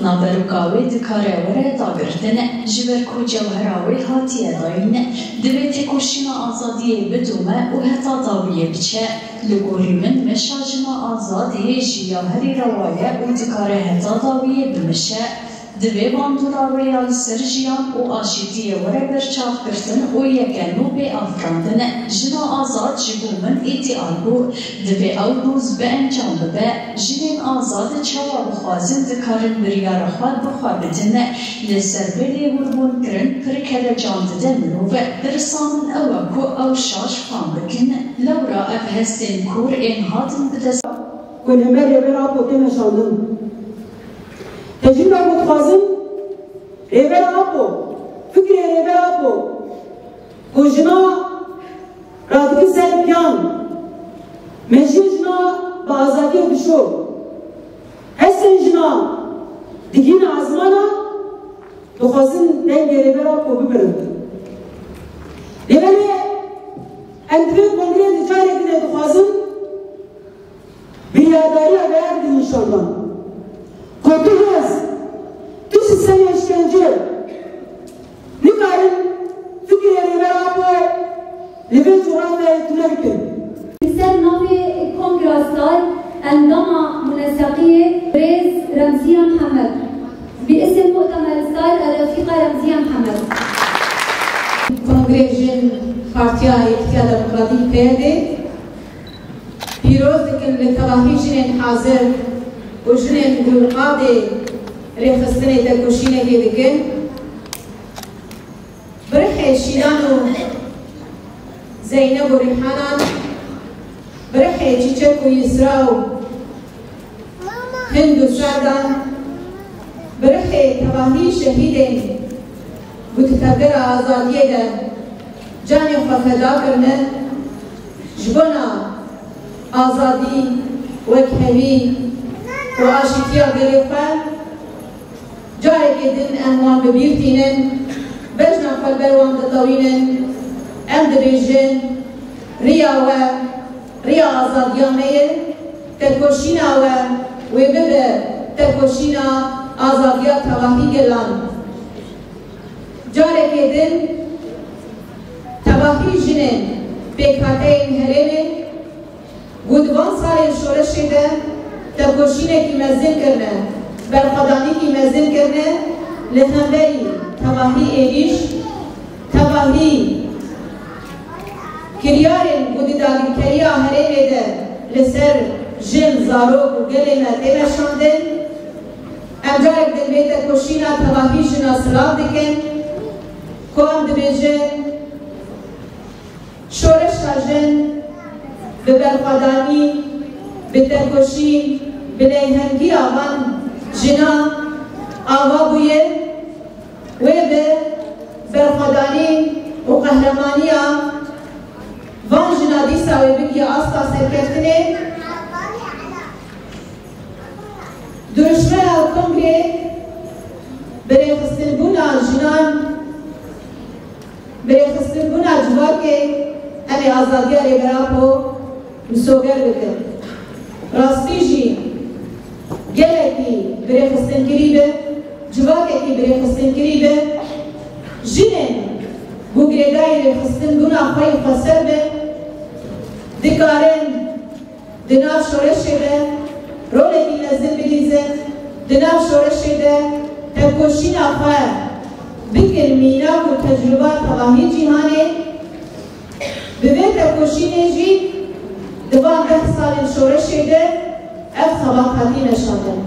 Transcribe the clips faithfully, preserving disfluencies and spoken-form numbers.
Naveroka wê dikare were dagirtin, ji ber ku cewhera wê hatiye dayîn. Divê têkoşîna azadiyê bidome û heta dawiyê biçe. Li gorî min, meşa jina azad yê jî ya herî rewa ye û dikare heta dawiyê bimeşe. Divê bandora wê ya li ser jiyan û aşîtiyê were berçavgirtin û yeke nû bê afirandin. Jina azad ji bo min îdeal bû. Divê ew rûz bi encam bibe. Jinên azad çawa bixwazin dikarin biryara xwe bi xwe bidin. Li ser vê lêwirbûn kirin pir kelecan dide mirov. Pirsa min ew e ku ew şaş fam bikin. Lewra ev hestên kûr ên hatin bi dest. Ku li me Rêber Apo tê meşandin. Tecrîda ku dixwazin Rêber Apo, fikrê Rêber Apo ku jina radike ser piyan, mejiyê jina bi azadiyê dişo, hestên jina digihîne ezmana, dixwazin dengê Rêber Apo bibirin. Lê belê em di vê kongreyê de careke din dixwazin biryardariya vêya bidin înşallah. Ku tu hêz, tu sîstemê îşkence nikarin fikrê Rêber Apo li vê coğrafyayê tune bikin. Li ser navê Kongra Star, endama muneseqiyê Rêz Remziye Mihemed. Bi isim Mu'temer Star, Refîqa Remziye Mihemed. Kongrê Jin Partiya Yekîtiya Demokratîk, P Y D, pîroz dikin li tevahî jinên hazir û jinên ku li qadê rêxistinê têkoşînekê dikin. Bi rihê Şîlan û Zeyneb û Rîhanan, bi rihê Çîçek û Yisra û Hind û Serdan, bi rihê tevahî şehîdên ku di tevgera azadiyê de canê xwe feda kirine, ji bona azadî, wekhevî û aşîtiya gelê xwe, carekê din em wan bi bîr tînin, bejna xwe li ber wan ditewînin, em dibêjin, riya we, riya azadiya me ye, tekoşîna we wê bibe tekoşîna azadiya tevahî gelan. Carekê din tevahî jinên pêkhateyên herêmê ku di van salên şoreşê de tekoşînekî mezin kirine, berxwedanîkî mezin kirine, li hemberî tevahî êrîş, tevahî kiryarên ku di dagirkeriya herêmê de li ser jin, zarok û gelê me tê meşandin, em carek din vê tekoşîna tevahî jina silav dikin, ku em dibêjin, şoreşa jin bi berxwedanî, bi tekoşîn, bi lêhengiya van jinan ava bûye, wê bi berxwedanî û qehremaniya van jina dîsa wê bigiya asta serkeftinê. Dirûşmeya kongrê bi rêxistinbûna jinan, bi rêxistinbûna civakê em ê azadiya Rêber Apo misoger bikin. Rastî jî gelekî birêxistinkirî be, civakekî birêxistinkirî be, jinên ku girêdayî rêxistinbûna xwe yî xweser be, dikarin di nav şoreşê de rolekî mezin bilîzin, di nav şoreşê de tevkoşîna xwe bikin mînak û tecrûba tevahî cîhanê. Bi vê tevkoşînê jî di van deh salên şoreşê de ev xebat hatî meşandin.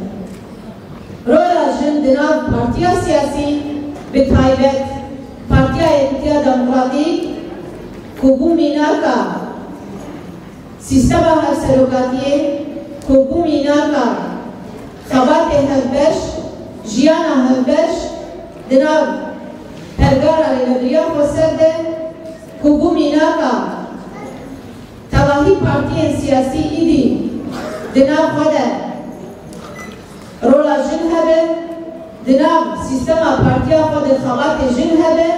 Rola jin di nav partiya siyasî, bi taybet Partiya Yekîtiya Demokratîk, ku bû mînaka sîstema hevserokatiyê, ku bû mînaka xebatê hevbeş, jiyana hevbeş di nav pergala rêvebiriya xweser de, ku bû mînaka tevahî partiyên siyasî îdî di nav xwe de rola jin hebe, di nav sîstema partiya xwe de xebatê jin hebe,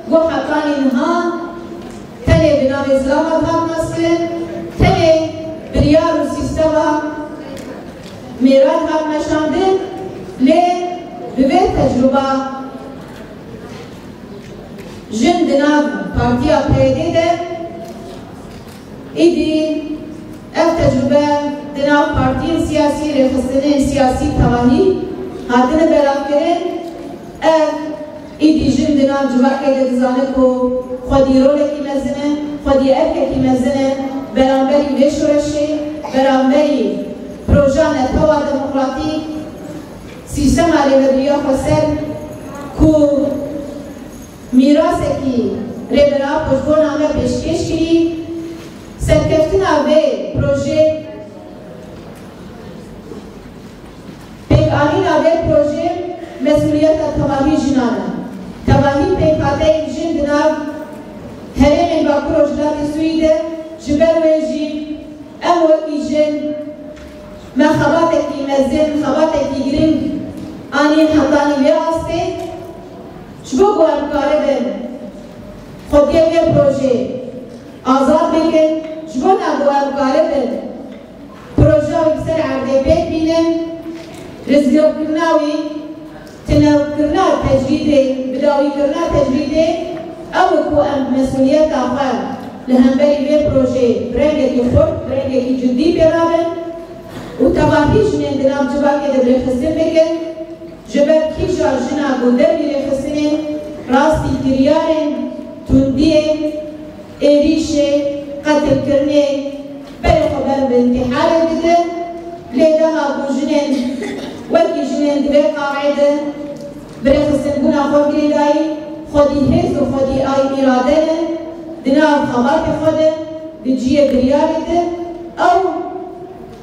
ku hetanî niha tenê bi navê zilamat hat naskirin, tenê biryar û sîstema mêran hat meşandin, lê Bi vê tecrûba jin di nav partiya P Y D de, îdî ev tecrûbe di nav partiyên siyasî, rêxistinên siyasî tevahî hatine belavkirin. Ev îdî jin di nav civakê de dizane ku xwedî rolekî mezin e, xwedî erkekî mezin e beramberî vê şoreşê, beramberî proja netewa demokratîk, sîstema rêvebiriya xweser ku mîrasekî Rêber Apo ji bona me pêşkêş kirî, serkeftina vê projê, pêkanîna vê projê mesûliyeta tevahî jinan e. Tevahî pêkhateyên jin di nav herêmên Bakur Rojhilatê Sûrî de, ji ber wê jî em wekî jin me xebatekî mezin, xebatekî giring anîn hetanî vê astê. Ji bo ku em karibin xwediyê vê projê azad bikin, ji bona ku em karibin proja wî li ser erdê pêk bînin, rizgarkirina wî, tinewkirina tecrîdê, bidawîkirina tecrîdê, ew e ku em mesûliyeta xwe li hemberî vê projê bi rengekî xurt, bi rengekî cidî pê nabin û tevahî jinên di nav civakê de bi rêxistin bikin. Ji ber kîja jina ku dervî rêxistinê rastî kiryarên tundiyê, êrîşê, qetilkirinê berê xwe ber bi întîharê didin, lê dema ku jinên wekî jinên di vê qawê de bi rêxistinbûna xwe girêdayî, xwedî hêz û xwedî ay îrade ne, di nav xebatê xwe de, di cihê biryarê de, ew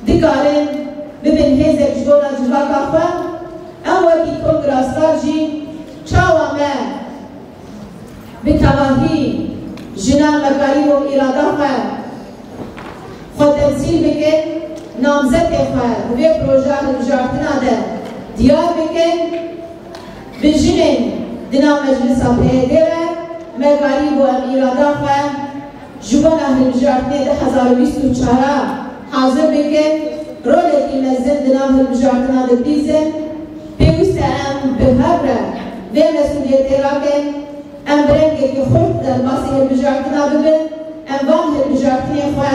dikarin bibin hêzek ji bona civaka xwe. Em wekî Kongra Star jî çawa me bi tevahî jinan me karîbû îrada xwe, xwe temsîl bikin, namzetê xwe di vê proja hilbijartina de diyar bikin. Bi jinên di nav meclisa P Y D re me karîbû em îrada xwe ji bona hilbijartinê du hezar û bîst û çar hazir bikin, rolekî mezin di nav hilbijartina de bîzin. Pêwîst e em bi hev re vê mesûliyetê rakin, em bi rengekî xurt derbasî hilbijartina bibin, em van hilbijartinê xwe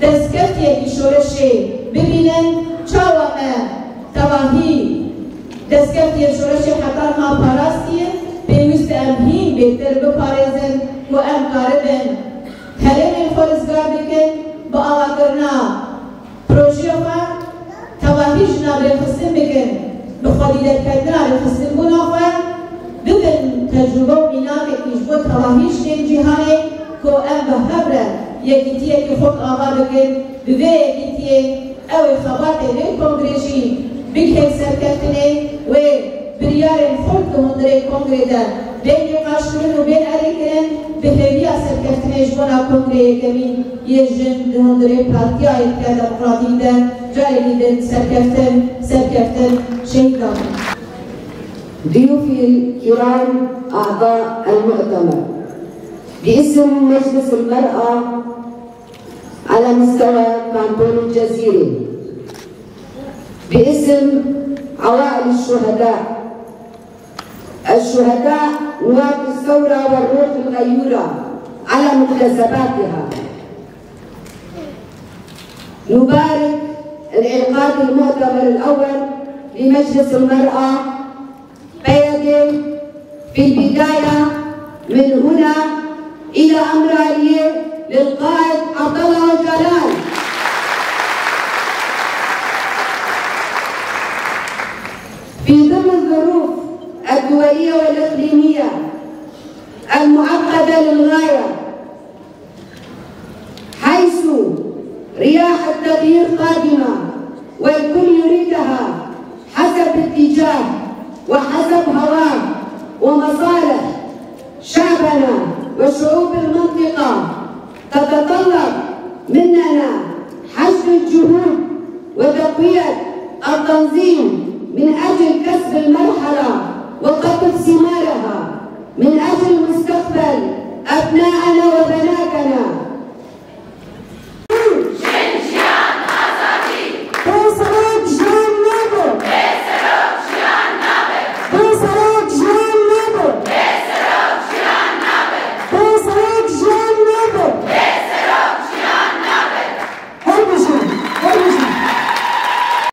destkeftiyekî şoreşê bibînin. Çawa me tevahî destkeftiyên şoreşê heta niha parastiye, pêwîst e em hîn bêhtir biparêzin ku em karibin herêmên xwe rizgar bikin, bi avakirina projeyê xwe tevahî jina bi rêxistin bikin, bi xwedî derketina rêxistinbûna xwe, bibin tecrûbe û mînakekî ji bo tevahî jinên cîhanê ku em bi hev re yekîtiyekî xurt ava bikin, bi vê yekîtiyê ew ê xebatê vê kongrê jî bigihên serkeftinê, wê biryarên xurt di hundirê kongrê de bên nîqaşkirin û bên erêkirin, bi hêviya serkeftinê ji bona kongrê yekemîn yê jin di hundirê Partiya Yekîtiya Demokratîk de carekî din serkeftin, serkeftin şehîd dabin. ضيوفي الكرام أعضاء المؤتمر، باسم مجلس المرأة على مستوى كانتون الجزيرة، باسم عوائل الشهداء، الشهداء نواة الثورة والروح الغيورة على مكتسباتها، نبارك انعقاد المؤتمر الأول لمجلس المرأة بيدين في البداية من هنا إلى أمرالية للقائد عبد الله أوجالان. في ظل الظروف الدولية والإقليمية المعقدة للغاية، حيث رياح التغيير قادمة والكل يريدها حسب اتجاه وحسب هواه ومصالح شعبنا وشعوب المنطقة، تتطلب مننا حشد الجهود وتقوية التنظيم من أجل كسب المرحلة وقطف ثمارها، من أجل مستقبل أبنائنا وبناتنا.